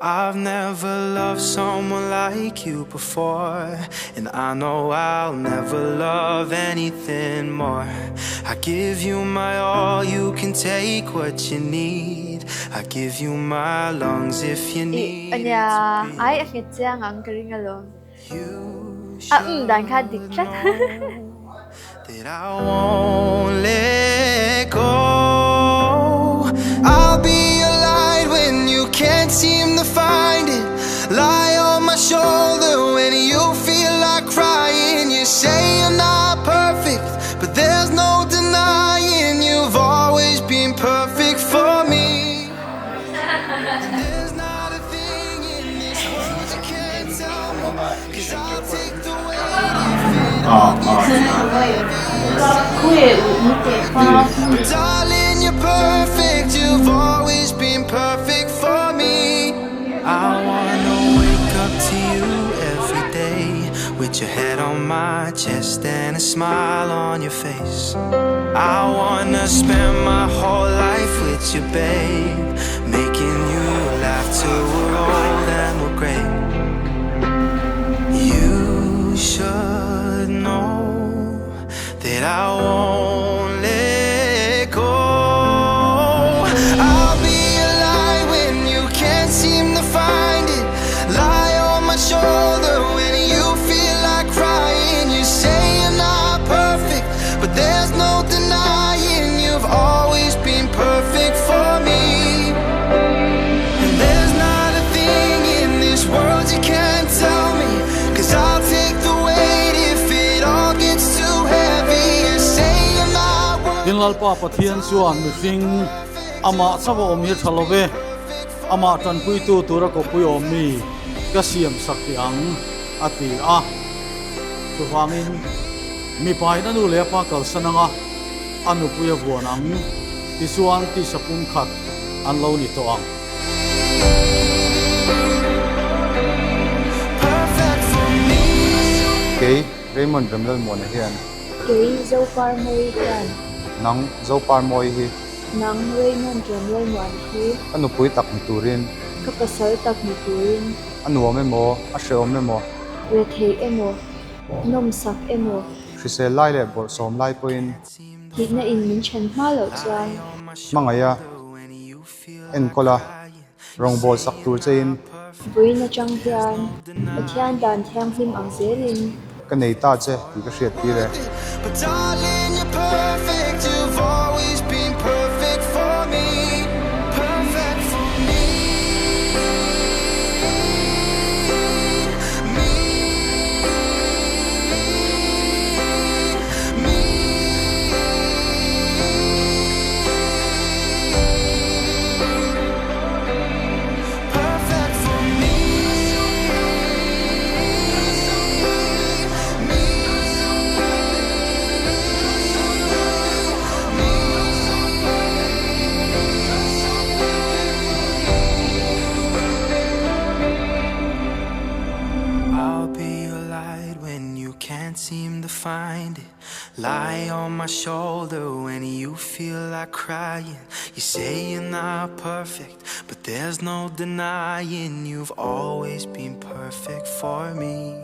I've never loved someone like you before And I know I'll never love anything more I give you my all, you can take what you need I give you my lungs if you Ih, need it ania, to breathe ai a nghet chiang ang ka ring alawm. You A um dan kha should dik tlat. know that I won't let go. I'll be a light when you can't seem to find it. Lie on my shoulder when you feel like crying. You say you're not perfect, but there's no denying you've always been perfect for me. And there's not a thing in this world you can't tell me. Cause I'll take the weight if it all gets too heavy. But darling, you're perfect. You've always been perfect for me. I wanna wake up to you every day with your head on my chest and a smile on your face. I wanna spend my whole life with you, babe, making you laugh till we're old and we're gray. You should know that I won't let go. I'll be a light when you can't seem to find it. Lie on my shoulder when you feel like crying. You say you're not perfect, but there's no denying you've always been perfect for me. And there's not a thing in this world you can't tell me. Cause I'll take the weight if it all gets too heavy. You say you're not worth Tin Lalpa Pathian chuan mihring amah chauh a awm hi a tha lo ve, amah tanpuitu tura kawppui awm mi ka siam sak tih ang, a ti a. Chuvangin mipain a nu leh a pa kalsan anga a nupui a vuan ang, tichuan tisa pumkhat an lo ni tawh ang. Kei, Raymond Remlalmuana hian. Kei, Zoparmawi hian. Nang, Zoparmawi hi. Nang, Raymond Remlalmuana hi. Ka nupui tak ni turin. Ka pasal tak ni turin. A nuam emaw, a hrehawm emaw. Rethei emaw, nawmsak emaw. Hrisel lai leh bawrhsawm lai pawhin. Thihna in min then hma loh chuan. Hmangaih a enkawl a, rawngbâwl sak tûr chein. Vawiin aṭang hian Pathian dan thianghlim ang zêlin. Ka nei ta che tih ka hriat tir e. I'll be your light when you can't seem to find it. Lie on my shoulder when you feel like crying. You say you're not perfect, but there's no denying you've always been perfect for me.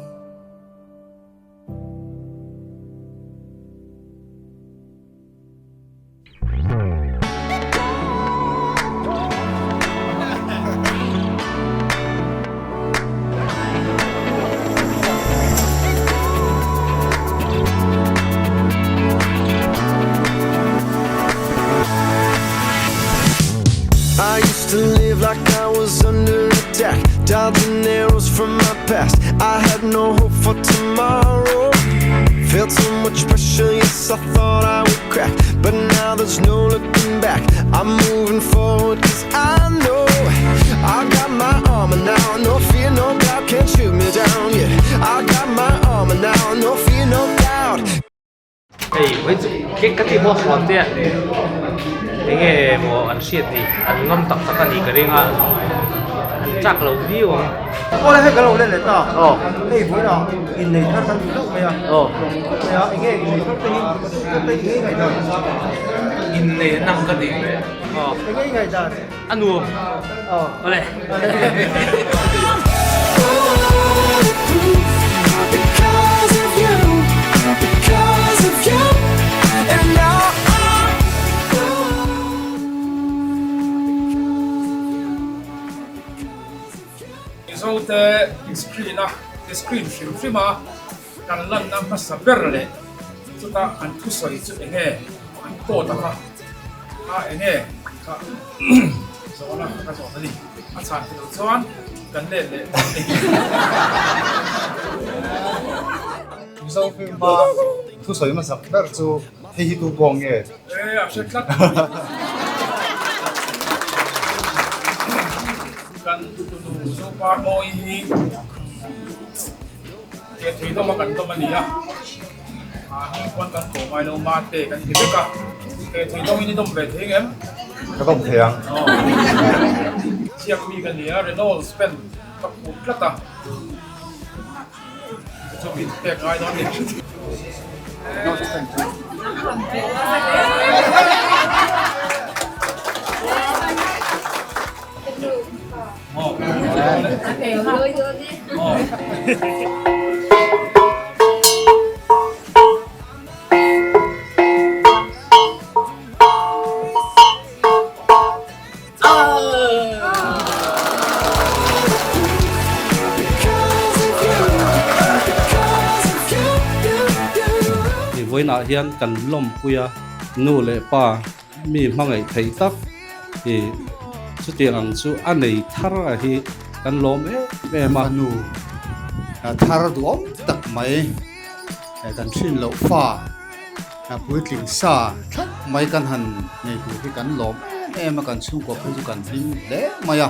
I used to live like I was under attack Dodging arrows from my past I had no hope for tomorrow Felt so much pressure, yes I thought I would crack But now there's no looking back I'm moving forward cause I know I got my armor now No fear, no doubt, can't shoot me down, yeah I got my armor now No fear, no doubt Hei vawi chu cake ka tih pawh a hrawn te a enge maw an hriat ni an ngam tak tak a nih ka ring a an chak lo viau ang. Awle hei ka lo let leh ta hei vawiinah innei thar kan duh deuh mai a lawm khawp mai a enge innei thar te hi te hi ngei ngaih dan. Innei an ang ka ti. Enge i ngaihdan? A nuam. Awle. Mizote screen a screen hrim hrim a kan lanna hmasa ber leh chuta an thusawi chu enge an kawt ang a a enge kha zawhna ka zawt a ni a chhan theih loh chuan kan let leh dawn a ni. Mizo film a thusawi hmasak ber chu hei hi tu pawh nge? E a hre tlat. Kan tutunu Zopa Mawi hi He thei dawm a kan dawm a ni a, a hming pawn kan kawh ngai lo mate kan ti vek a, he thei dawm in i dawm ve thei ngem? Ka dawm thei ang. Chhiak mi ka ni a, Reynolds pen ka phut tlat a, chu chu min pek ngai dawn a ni. Vawiinah hian kan lawmpui a, nu leh pa Mi hmangaih theih tak hi chutiang ang chu a nei thar a hi kan lawm em em a. Fanu thar duhawm tak mai kan hrin loh fa puitling sa thlap mai kan han nei tur hi kan lawm em em a, kan chhungkua phei chu kan hlim hle mai a.